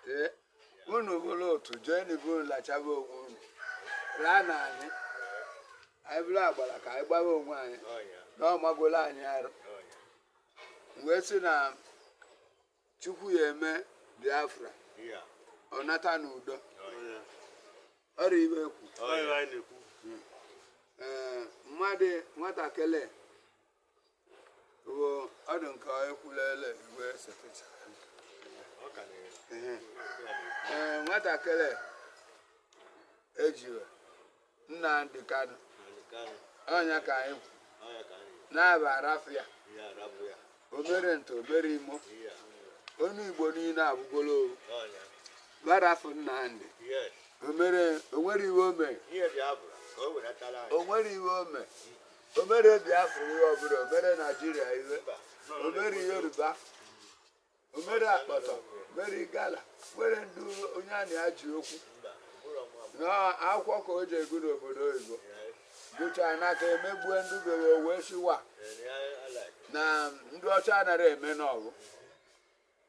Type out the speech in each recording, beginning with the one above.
Ee, unu bụrụ otu jee n'ibu unu lachaba onwe unu raa na anyị anyị bụrụ agbara ka anyị gbaba onwe anyị na ọ magolo anyị arụ. Wee sị na Chukwu ya eme Biafra ọ nata n'udo. Ọrịa ibe kwu. Ee, mmadụ nwatakịrị bụ ọdụ nke ekwulele iwe setechara. Ee, nwatakịrị ejiwe Nnamdi Kanu ọnya ka anyị kwu na-aba arafụ ya omere nta omere imo onye Igbo niile abụgolo barafụ Nnamdi omere onwere iwe ome onwere iwe ome omere Biafra ihe ọbụla omere Naijiria iwe omere Yoruba omere akpọtọ mere Igala nwere ndị onye a na-aji okwu na akwụkwọ ka o ji egu n'obodo oyibo gụchaa n'aka emegbue ndị bewe wee siwa na ndị ọcha anaghị eme n'ọgụ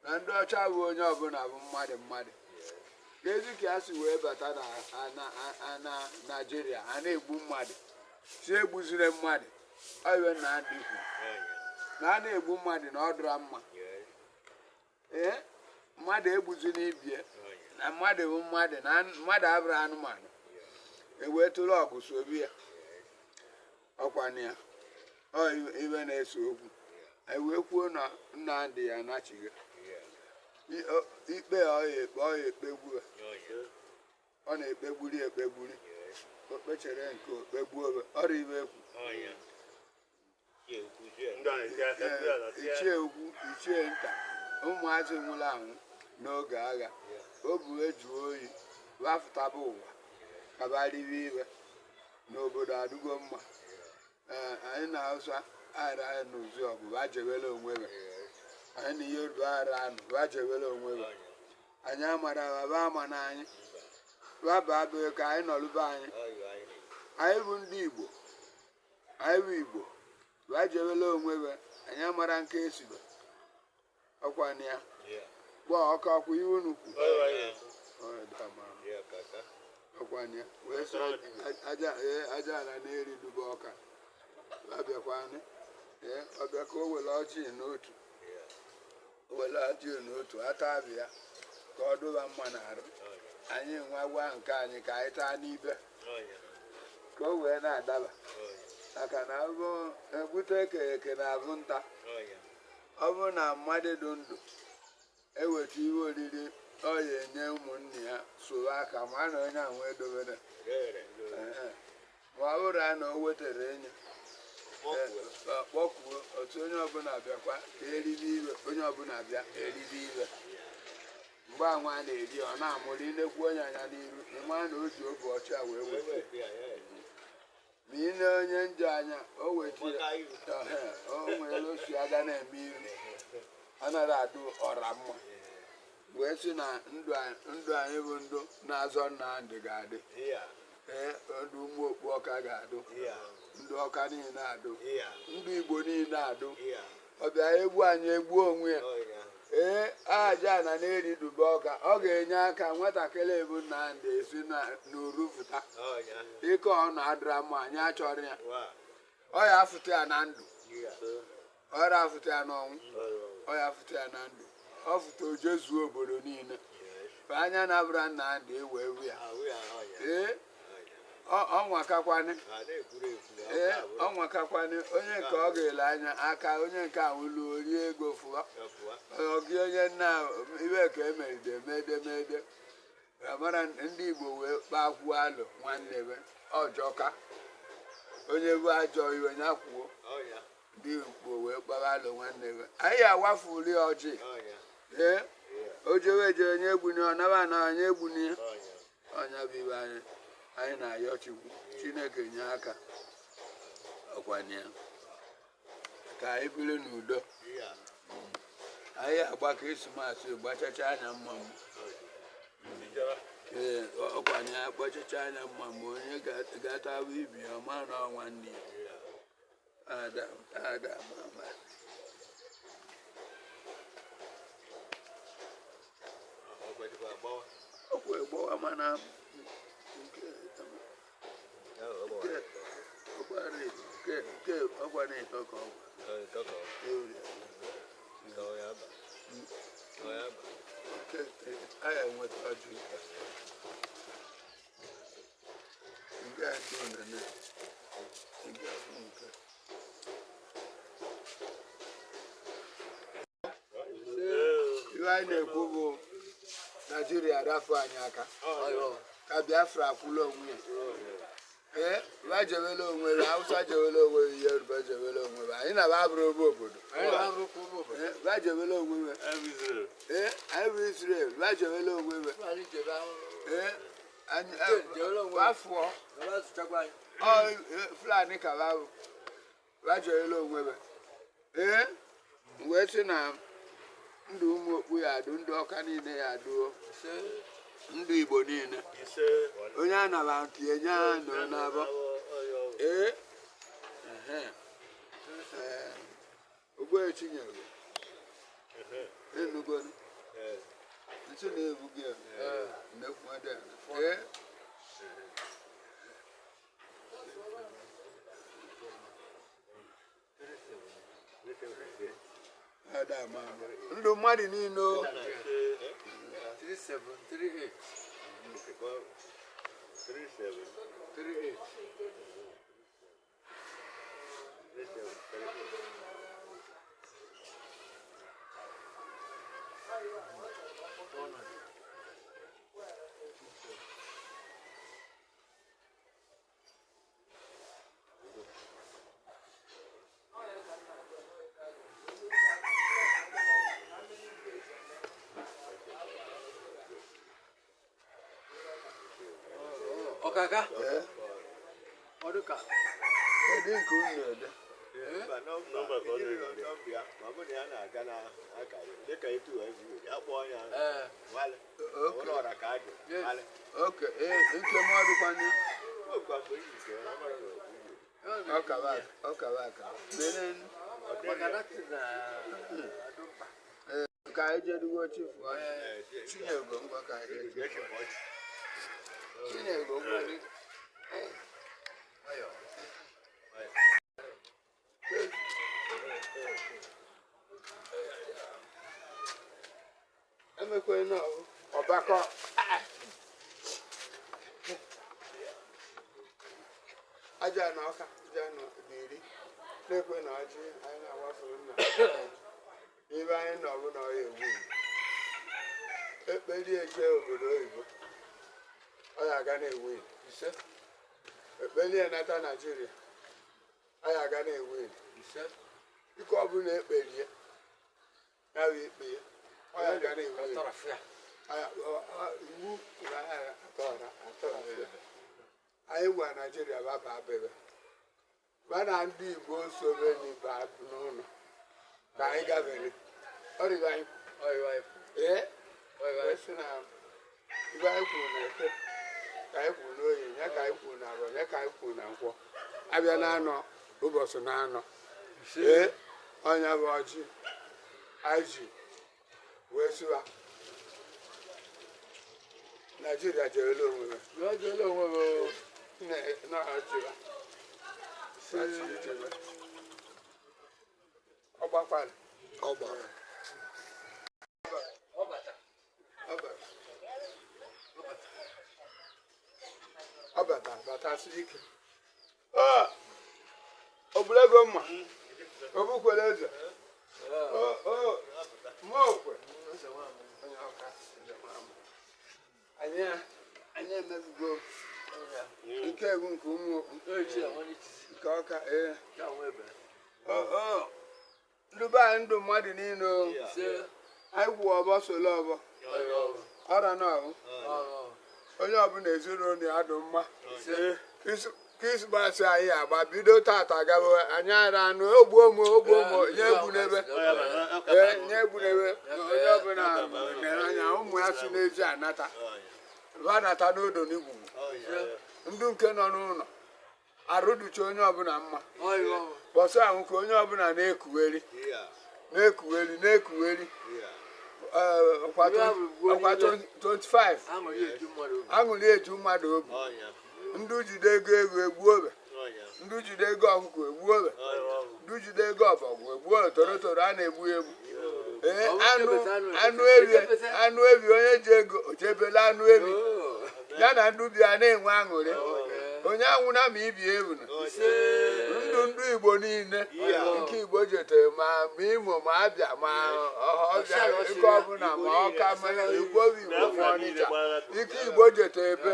na ndị ọcha bụ onye ọbụla bụ mmadụ mmadụ ezi ka a si wee bata na Naijiria a na-egbu mmadụ si egbuzire mmadụ ọiwe na ndị kwu na a na-egbu mmadụ na ọ dịra mma. Ee, mmadụ egbuzina ibie na mmadụ bụ mmadụ na mmadụ abụrụ anụmanụ ewee tụrụ ọgụ sobi ya ọkwana ya ọ iwe na-ese okwu ewee kwuo na Nnamdi ya anachighị ikpe ọ ya ekpe ọ ya ekpegbu ọ na-ekpegburi ekpegburi o kpechere nke okpegbuo ọrụ iwe ekwu. Ichie ukwu ichie nta ụmụazị nwụrụ anwụ n'oge agha o bu eju oyi wafụtaba ụwa kabariwe iwe n'obodo adịgo mma. Ee, anyị na Hausa ara n'ụzi ọgụ bajewere onwe ha anyị na Yoruba ara anụ bajewere onwe ha anyị amara ba ama na anyị baba abụghị ka anyị nọrụbe anyị anyị bụ ndị Igbo anyị bụ Igbo bajewere onwe ha anyị amara nke esibe ọkwana ya gba ọka ọkwa iwu nnukwu ọkwana ya wee sị aja ala na-eri duba ọka abịakwanị ee ọbịa ka o were ọjị n'otu o were ọjị n'otu ata abịa ka ọ dụba mma n'arụ anyị nwa gwa nke anyị ka anyị taa n'ibe ka o wee na-adaba maka na egbute eke eke na-abụ nta. Ọ bụrụ na mmadụ dị ndụ eweta ihe oriri ọ ya enye ụmụnne ya soro aka ma na onye ahụ edobere ma ọ bụrụ na o wetara enye kpọkwuo otu onye ọbụla bịakwa ka eribe iwe onye ọbụla bịa eribe iwe mgbe anwa na-eri ọ na-amụrụ inekwu onye anya n'iru ịma na o ji obi ọcha wee weta ma ị na onye njọ anya o weta o nwere osi aga na-eme iru anaghị adụ ọra mma wee sị na ndụ anyị bụ ndụ na-azọ Nnamdi ga-adị. Ee, ndụ ụmụ okpu ọka ga-adụ ndụ ọka niile adụ ndụ Igbo niile adụ ọbịa egbu anyị egbuo onwe ya. Ee, aja na na-eri duba ọka ọ ga-enye aka nwatakịrị bụ Nnamdi esi n'uru fụta ike ọ na-adịra mma anyị achọrọ ya ọ ya afụta ya na ndụ ọ ya afụta ya n'ọnwụ ọ ya afụta ya na ndụ ọ fụta oje zuo obodo niile anya na-abụra Nnamdi ewu ewu ya. Ee, ọnwakakwanị ee ọnwakakwanị onye nke ọ ga-ele anya aka onye nke ahụlu rie ego fụọ ọgị onye nna iwe ka emeride mede mara ndị Igbo wee kpakwuo alụ nwanne be ọjọka onye bụ ajọ iwe ya kwuo ndị Igbo wee kpawa alụ nwanne be anyị awafuli ọjị. Ee, o jewe ejewe nye egbuni ọ naba na onye egbuni ọnya bụ ibe anyị anyị na-ayọ Chukwu Chineke nye aka ọkwanye ya ka anyị biri n'udo anyị agba Krismas gbachacha anya mma m. Ee, ọkwanye ya gbachacha anya mma m onye gatawa ibi ya ọma na ọnwa nne ya ada ada mama. Ọkwa egbowa mana nke nke ọkwa nke nke ọkwa na-eto ka ọgwa ewuri nke anyị enweta ọjị nke a dị onene nke a bụ nke. Iwe anyị na-ekwu bụ Naijiria rafu anyị aka ka Biafra kwụla onwe ya. Ee, ba jewela onwe ya, Hausa jewela onwe ya, Yoruba jewela onwe ya, anyị na ba bụrụ obe obodo. Ee, ba jewela onwe ya. Ee, anyị bụ Israel, ba jewela onwe ya. Ee, anyị afọ ọ Fulani ka ba bụ, ba jewela onwe ya. Ee, wee sị na ndụ ụmụ okpu ya adụ, ndị Ọka niile ya adụo, ndụ Igbo niile, onye a naba nke enye a nọ n'abọ. Ee, ee, Ogbuechi nyere enugonu ntị na-ebu gị nnekwu. Ee, ada ama ama ndụ mmadụ niile o. 37 38 37 38. 37 38. Ọkaka. Ee, Ọdụ ka. Kedu nke unu na-ede? Nọmba ka ọ na-ede. Ma ọ bụ na ya na-aga n'akara dịka etu ya kpọọ ya. Ee. Nwale. Oke. Ụlọ ọra ka ajụ. Nwale. Oke, ee, nke m ọdụkwanye. Okwa mgbe iyi nke ya, ọ mara na ọ bụ iyi. Ọkaba ọkaba akaba mere. Maka na na adụ mkpa. Ka anyị jedugo chifu ọchị. Chinyego, ngwa, ka anyị jee chifu ọchị. Chinyego, ngwa gị. Nwayọọ. Emekwe na ọbakọ aja na ọka aja na iri na-ekwe na ọjị anyị na-awafuru nna ibe anyị nọ bụ na ọya egwu ekperi eje obodo oyibo, ọ ya aga na-ewu Ise. ekpeli nata Naijiria, ọ ya aga na-ewu. Ise. Ike ọbụla ekperie ya bụ ikpe ya, ọ ya aga na-ewu. Atọrafụ ya. Iwu na atọra atọrafụ ya. Anyị gwa Naijiria baba abebe mana ndị Igbo sobeni ba n'ụlọ ka anyị gabere ọrịba anyị. Ọyọ anyị. Ee. Ọyọ wee anyị. sị na ibe anyị kwuru na eke ka anyị kwuru n'oyi ya, ka anyị kwuru na abọ ya, ka anyị kwuru na nkwọ abịa na-anọ ụbọchị na-anọ. Ise. Ee, ọnya bụ ọjị anyị ji wee sịwa Naijiria jerela onwe ya. Yọọ jere onwe m o. Na ọchịwa ọchị ọ gbakwara. Ọ gbara. Ọ bata. Ọ bata. Ọ bata batasi ike. Ọ ogbulego mma obukwere eze o o mma okwe Eze nwa m. onye ọka eze nwa m. Anyị emebugo nke egwu nke ụmụ okpu. Echi enwe ichizi. Nke ọka, ee. Ya nwe ebe. O o ndụ be anyị, ndụ mmadụ niile o. Ise. Anyị kwụ ọbọ solo ọbọ. Ọyọ. Ọra na ọhụ. Ọyọ. Onye ọbụla ezinụlọ ya dụ mma. Ise. Krismas anyị agba bido tata gawa, anyị ara anụ ogbuo m ogbuo m nye egwu n'ebe. Ee, nye egwu n'ebe. Onye ọbụla nere anya ụmụ ya si n'ezi anata, ba nata n'odo n'igwugwu. Ndụ nke nọ n'ụlọ arụducha onye ọbụla mma. Ọyọ. Bọsụ ahụ ka onye ọbụla na-ekugheri na-ekugheri na-ekugheri. Ọkwa 25 aṅụrị eju mmadụ obi. Ndị jide ego ego egbuo obe, ndị jide ego ọkụkọ egbuo obe, ndị jide ego ọbọgwụ egbuo obe, torotoro a na-egbu egbu. Ee, anụ ewi, anụ ewi, onye ji ego ochebela anụ ewi ya na ndị bi a na-enwe aṅụrị. Onye anwụna ma ibi ewu na ndụ ndụ Igbo niile nke Igbo jetere ma Imo ma Abịa ma Ọhafịa ike ọbụla ma Ọka ma Igbo bụ Igbo ma Ọnịcha ike Igbo jetere ebe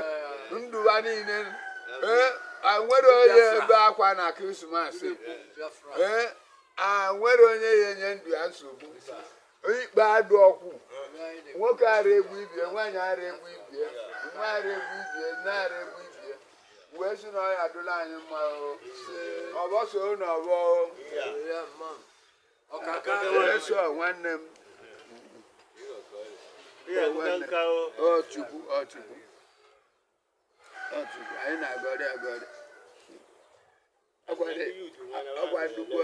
ndụwa niile. Ee, nwere onye ebe akwa na Krismas. Ee, a nwere onye ya enye ndụ ya nsogbu. Ikpe adụ ọkwụ, nwoke ara egbu ibie, nwaanyị ara egbu ibie, nwa ara egbu ibie, nne ara egbu ibie. Wee sị na ọ ya adụla anyị mma o. Ọbọ so na ọbọ o. Eso nwanne m. Ọ Chukwu, ọ Chukwu, ọ Chukwu, anyị na-agọrị agọrị. Ọkwa nnukwu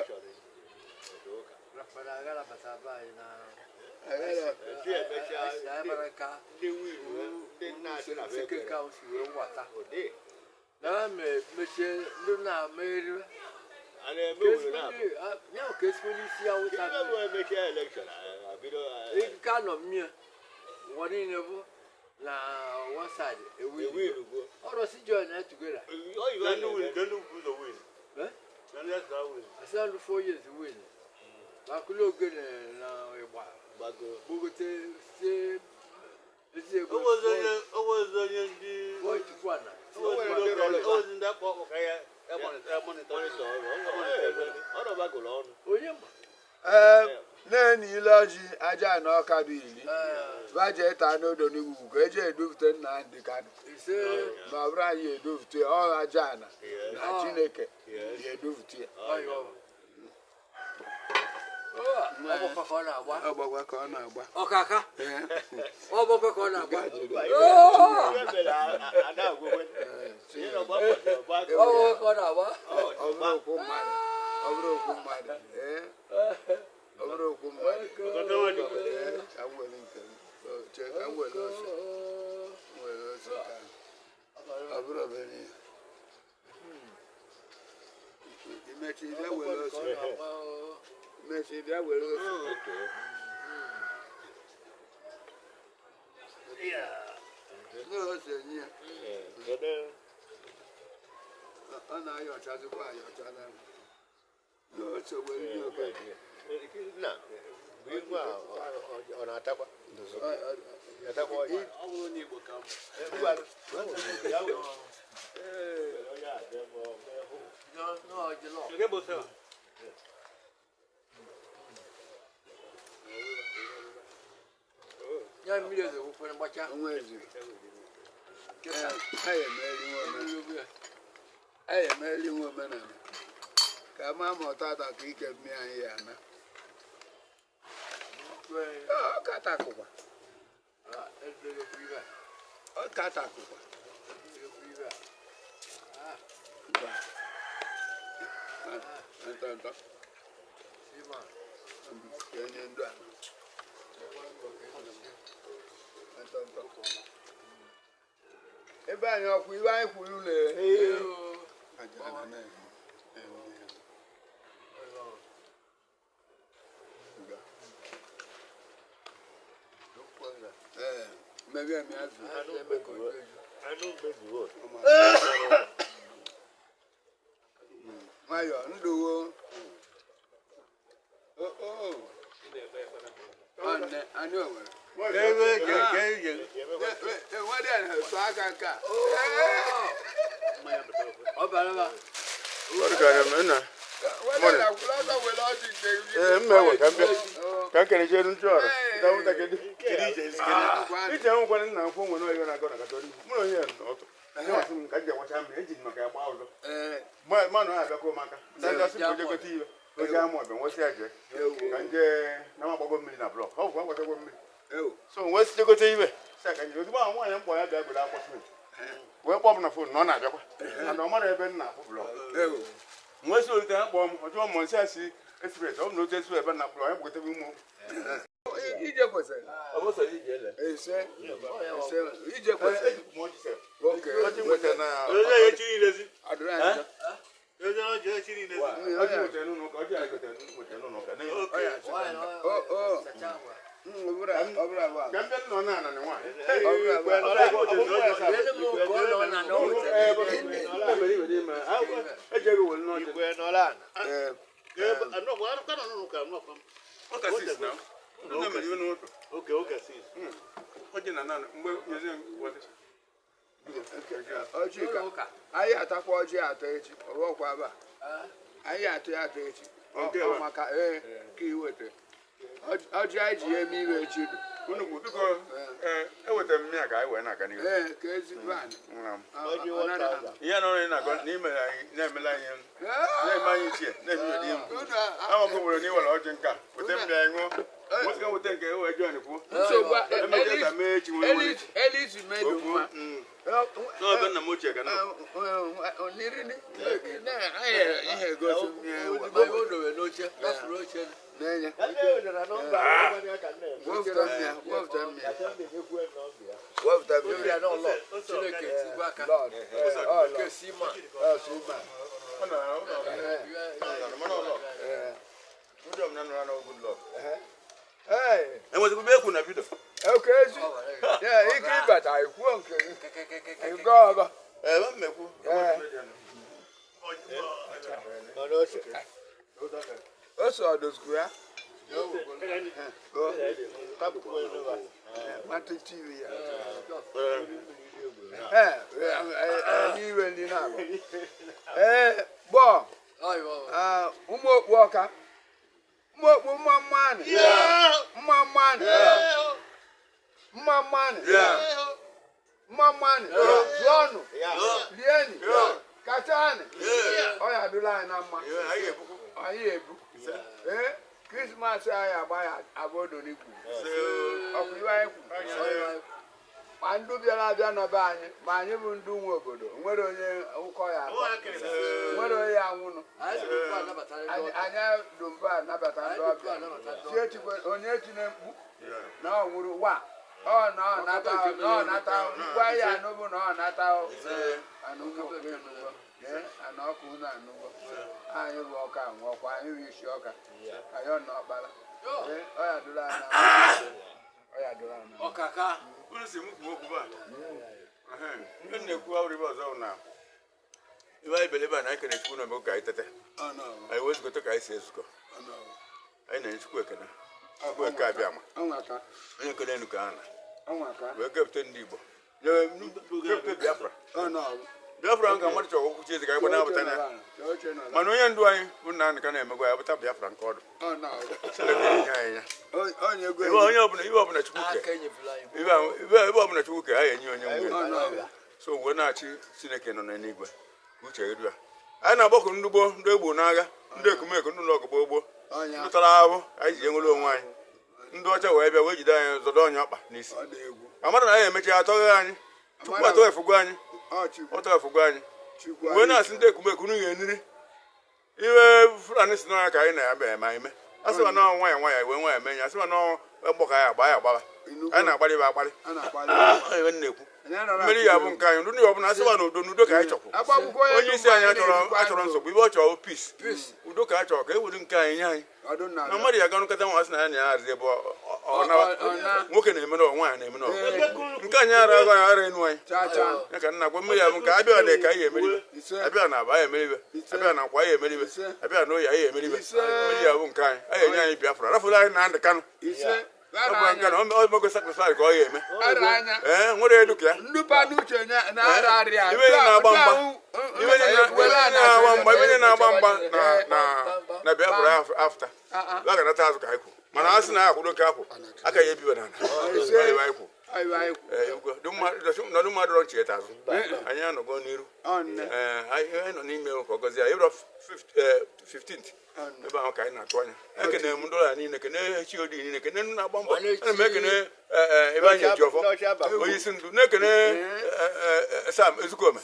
Na one side, ọ̀rọ̀ sí join na together. I said 4 years win. Bakulo ogene na ịgba. Gbogote sie ezi ego. Onye ndị Wọ́n chukwu ana. ozi ndị akpọ ọkpọ ka ya Onye ma? Ee, na-enyi ile ọjị aja na ọka dị iri baje taa n'odo n'ugwu ka eji edufute Nnamdị Kanụ. Ise. Ma ọ bụrụ anyị edufute ọ aja na na Chineke ya edufute ya. Ọyọ. Ọ bụkwa ka ọ na-agba. Ọ gbakwa ka ọ na-agba. Ọkaka. Ee. Ọ bụkwa ka ọ na-agba. Ọ bụkwa ka ọ na-agba. Ọ bụrụ okwu mmadụ, ọ bụrụ okwu mmadụ, ee, ọ bụrụ okwu mmadụ. Ee, ka m were nke m. O, chee ka m were ose, m were ose ka ọ bụrụ obere ihe. Imechi bịa were ose, imechi bịa were ose. Nye ose nye ya. Ọ na-ayọchazikwa ayọchala. Nye ose were nye oke. Ọ na-atakwa Ọ- ọ bụrụ onye Igbo ka Ya mmiri eze wụkwere mgbacha. Onwe ezi. Ee, anyị emeela nwe omenala. Anyị emeela nwe omenala. Ka a maa ma ọtata ka ike mmiri anyị ya ana. Ọ katakụkwa. Ọ katakụkwa. Mba. Ntọ ntọ. Ka enye ndụ a. Ntọ ntọ. Ebe anyị ọkwụ iwe anyị kwuru le. Aja na na-eme. Eme. Nga. Ee, mmebe emi azụ. Nwayọ, ndụwo. O, o. Ọ nne, anyị o nwere. Nwadị a na-esu aka nke a. Ọ bara ba. Nwadị a na-akwụrụ ọsọ were ọjị nke gị. Ee, mma ewe ka m bịa. Ka m keneche ndị ọrụ. Dawụta kedu? Ije nwekwana nna nkwụ nwere onye na-agọ na Katọlik. Mụ na onye ya nọ ọtụ. Nye ọsị m ka m ji enwecha mmiri, eji m maka ya gbaa ụzọ. Ee, Mmanụ ahụ abịakwuo m aka. Ndị asị m ka o jee gote iwe. O jee amụ ọbịa, nwesị ya jee. Ewu. Ka m jee na m agbago mmiri na block. Ọ bụkwa ngwachagwo mmiri. Ewu. So m wee site gote iwe. Sị ya ka m jee. Ozugbo ahụ nwaanyị m kpọ ya bịa goro akwa simenti. Wee kpọọ m na phone na ọ na-abịakwa. Mana ọ mara ebe m na-akpụ block. Ewu. M wee sị olite ha kpọọ m. Ọ jụọ m ma nsị a si express. Ọ bụ na otu express ebe m na-akpụ block. Ya gbogote ụmụ. Ije kwesịrị. Ọ bụ sọ ije ele. Ise. Ise. Ije kwesịrị. Oke. Ọjị nweta na Onye ya echi niile zi. Adụrụ anyị. Onye ọjị echi niile zi. ọjị nweta n'ụlọ ụka, ọjị anyị nweta n'ụlọ ụka. Oke. O o. Ọ bụrụ abụọ. Ka m bịa nọ na ananị nwaanyị. Ọ bụrụ abụọ. Ejego were n'ọjị. Igwe nọla ana. Ee. Anọkwa anọkwa nọ n'ụka anọkwa. Ụka sis na. Nne mere iwe n'ụtụ. Oke oke sis. Ọjị na naanị mgbe nyezi wọdị. Ọjị ka anyị atakwa ọjị atọ echi ọwọkwa aba anyị atọ ya atọ echi Nke ọ a. maka ee ka iweta ọjị anyị ji ya eme iwe echi dụ Unu kwu biko ewetara m ya ka anyị wee na-aga n'ihu. Ee, ka ezigbo anyị Nwa m. Ọjị 1000. Ihe nọrọ ị na-agọ n'ime anyị na-emela anyị na-eme anyị ichie na-eme ihe dị m. Amakọ nwere na iwere ọjị nka weta mmiri anyị ṅụọ. Nwoke weta nke e wee jọn kwuo. Nsogbu Emechaa ka mee echi nwere nwere. Elizu medu Okwu. mma. N'ọbịa nna m ochie ka nọ. Ihe gosi m ihe na-enye. Nne wetara nọmba akwụkwọ ya ka nne. Wepụta mmịa, wepụta mmịa, Kacha mbe nyekwu nọmba ya. wepụta mmịa. Chineke tikwa aka. Lord, ọ Lord, Nke si ma. ọ si ma. Ọ nọ na ụlọ. Mana ọ nọ. Ee. Ndị ọbụla nọ na good luck. Ee, Enwezikwa ebe ekwu na bido. oke ezi. Ya, ike ịbata ikwuo nke gị. Nke ọba. Ee, ebe mmekwu. Ee. Mana ose. O so ọdụzụ ya. Go. Nwata TV ya. Ee, n'iwe ndị na-abụ. Ee, gbọọ. Ụmụ okpu ọka. Ụmụ okpu mma mmanụ. Mma mmanụ. Mma mmanụ. Mma mmanụ. Zụọnụ. Rienụ. Kachanụ. Ọ ya adụla anyị na mma. Anyị ga-ekwukwu. Anyị ebu. Ee, Krismas anyị agba ya abụ odo n'ikwu. Ọkụ iwe anyị kwuru. Ma ndụ bịara abịa nọ be anyị, ma anyị bụ ndị nwe obodo, nwere onye ụkọ ya akọ, nwere onye ya anwụnụ. Anyị dumba anabata ndị ọbịa. Si etikwe onye etinye mkpu na ọ nwụrụ wa ọ na ọ nata na ọ nata mkpu anyị anụbụ na ọ nata anụgbo enugbo ana ọkụ unu anụgbo anyị bụ ọka anwụọkwa anyị bụ isi ọka anyị ọ na ọkpara. Ee, ọ ya dụrụ anyị na ọ ya dụrụ anyị na Ọkaka. Unu si m kwuo okwu ba. Ihe m na-ekwu awụrụ ibe ọzọ bụ na ibe anyị bere ebe a na anyị kere Chukwu na omego ka anyị tete. ọ nọ Anyị wee zukọta ka anyị si ezukọ. Ọ nọ. Anyị na-enye Chukwu ekene. Chukwu eke abịa ma. Ọnwa ka. Onye kere enu ka a na. Ọnwa ka. Wee kepụta ndị Igbo. Kepụta Biafra. Ọ nọ. Biafra nke mmadụ chọrọ okwu chi eze ka anyị gbanapụta na ya. Mana onye ndu anyị bụ Nnamdị ka na-emegwa ya pụta Biafra nke ọdụ. Ọ nọ. Chineke enye anyị ya. Onye ego. Ibe onye ọbụla ibe ọbụla Chukwu ke. Aka enyefula anyị. Ibe ọbụla Chukwu ke, anyị enye onye nwe Ọ ya. nọ. So wee na-achị Chineke nọ n'eluigwe ka uche eru ya. Anyị na-agbakọ ndị gboo, ndị egbo n'agha, ndị ekumeku, ndị ụlọ ọgụ gboo gboo, Ọnya. ndị tara ahụ anyị ji enwere onwe anyị. Ndị ọcha wee bịa wee jide anyị zọdọ ọnya ọkpa n'isi. Ọ dị egwu. Amara na anyị emechi atọghị anyị. Chukwu atọghị anyị. Ọ Chukwu. Ọ tọghị anyị. Chukwu. Wee na-asị ndị ekumeku unu ga-eniri iwe Fulani si n'ọnya ka anyị na-eme eme anyị mee. A sịwa na ọ nwayọ nwayọ wee nwayọ mee ya, asịwa na ọ gbọ ka anyị agba anyị agbaba. Anyị na-agbalị ibe agbalị. A na-agbalị. Ọ iwe m na-ekwu. Anyị anọrọ Mmeri ya bụ nke anyị. Ndị ọbụla asịwa na udo n'udo ka anyị chọkwu. Agbagbukwa onye Onye isi anyị achọrọ na-erikwa achọrọ ndụ. Nsogbu ibe ọ chọrọ peace. Udo ka a chọrọ ka e were nke anyị nye anyị. Ọdụ nna. Na mmadụ ya ga nụkọta nwa sị na ya na ya arịzi ebe ọ nawa. Ọ na. Nwoke na-eme na nwaanyị na-eme na nke anyị ara agụ anyị ara enu anyị. Cha cha. Ya ka nna gwa mmeri ya bụ nke abịa dị ka anyị emeribe. Ise. Abịa na aba anyị emeribe. Ise. Abịa na nkwa anyị emeribe. Ise. Abịa na oyi anyị emeribe. Ise. Mmeri ya bụ nke anyị. Anyị enye anyị Biafra. Rafụla anyị Nnamdị Kanụ. Ise. Ọ bụ nke na o mego sacrifice ka ọ ya eme. Ara anya. Ee, nwere edu ka ya. Ndupa n'uche na-ara arịa. Ibe na-agba mgba. Ibe na-agba mgba, ibe na-agba mgba na Biafra afta. A ga-anata azụ ka anyị kwụ. Mana a sị na ya akwụdo nke akwụ. Aka ya ebibe n'ala. Ise. Ọ ibe anyị kwụ. Ayiwa anyị kwu. Ee, nọdụ mmadụ rọ ncheta azụ. Anyị anọgo n'iru. Ọ nne. Ee, anyị nọ n'ime ka ọ gọzie anyị. Ịrọ 15th. Ebe ahụ ka anyị na-atụ anya. Ekene m ndị ọrịa niile, kene HOD niile, kene ndị na-agba mbọ. Ana m ekene ebe anyị eji ọfọ. Onye isi ndu na-ekene Sam Ezukome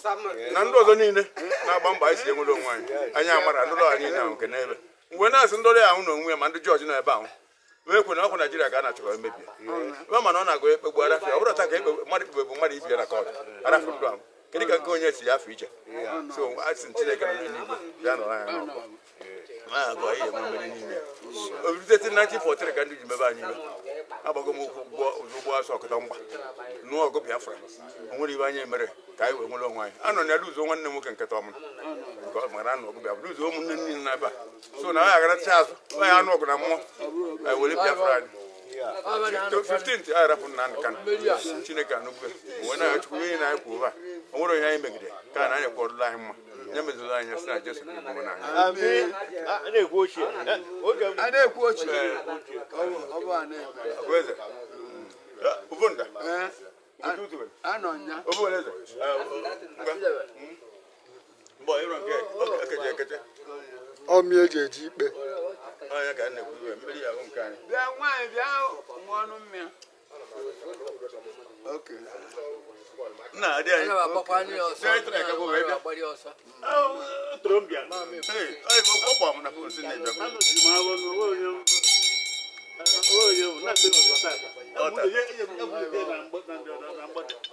na ndị ọzọ niile na-agba mbọ anyị si enwere onwe anyị. Anyị amara ndị ọrịa niile ahụ kene ebe. Mgbe na-asị ndị ọrịa ahụ na onwe ya ma ndị jọji nọ ebe ahụ. Wee kwe na ọkụ Naijiria ka a na-achọ ka emebie ebe mana ọ na-agụ ekpegbu arafịa ọ bụrụ taa ka ekpe mmadụ ikpegbu bụ mmadụ ibie na kọtụ arafụ ndụ ahụ kedu ka nke onye si ya afọ iche. So a sị Chineke nọ n'eluigwe bịa nọrọ anyị n'ọgbọ agụ anyị enwe mmeri n'ime ya. O rutete 1943 ka ndị ji mebe anyị iwe agbago m ụkwụ ụgbọ asọ ọkụta mgba nụọ ọgụ Biafra. O nwere ibe anyị mere ka anyị wee nwere onwe anyị. Anọ na ya luzuo nwanne m nwoke nketa ọmụrụ nke ọ mara anụ ọgụ Biafra luzuo ụmụnne niile na ebe a. So na anyị agaracha azụ anyị anụ ọgụ na mmụọ anyị were Biafra anyị 15th anyị rapụ Nnamdi Kanu. Chineke anụgwe onwe na Chukwu ihe na anyị kwuo a o nwere onye anyị megide ka na anyị kwọrụla anyị mma nye mezụrụ anyị sị na Jesu Kristo bụ n'anya. Amen. A na-ekwu ochie. Oge m A na-ekwu ochie. Ọ bụ a na-eme. Eze Uvunda Ee, anọ nya. Obuweleze mbọ ịrọ nke ekeje ekeje Ọmị eji eji ikpe. onye ka a na-ekwu iwe mmeri ya bụ nke anyị. Bịa nwaanyị bịa ṅụọ ọnụ mmiri. Okay. Nna adị anyị tụrụ m bịa. Ee, ọ kpọọ m na fon si na ịbịa.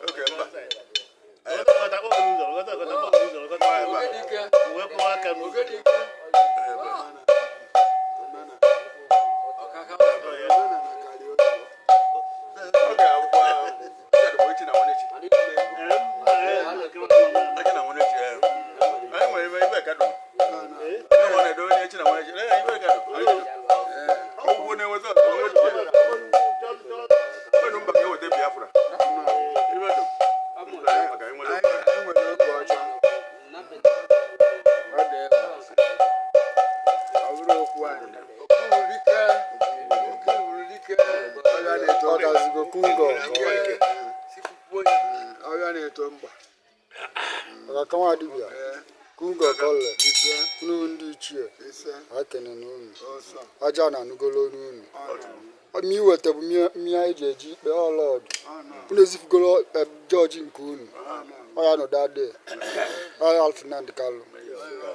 Oke mba. Ọ ga-abụkwa echi na nwanne echi. Echi na nwanne echi. Anyị nwere ebe ebe ka dum. Onye nwe na-edo onye echi na nwanne echi. Ee, ebe ka dum. Ogwu na-enweta ọtọ onwe echi. Enu mba ka eweta Biafra. Ebe dum. Maka anyị nwere Anyị nwere oge ọcha. Ọ dị ebe a. Ọ bụrụ okwu anyị. Ọrịa na-eto Ọ gazigo kungo. Ọrịa na-eto mgba. Ọkaka nwa dibịa. Kungo kọle. Ise. Unu ndị ichie. Ise. Akene na unu. Ọsọ. Aja na anụgolo unu. Ọmị iweta bụ mmịa eji eji ikpe ọlọdụ. Unu ezifugolo jọji nke unu. Ọ ya nọ dade. Ọ ya Alfred Nnamdi Kanu.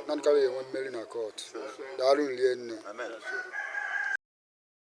Nnamdi Kanu enwe mmeri na kọtụ. Daalụ nlie nne. Amen.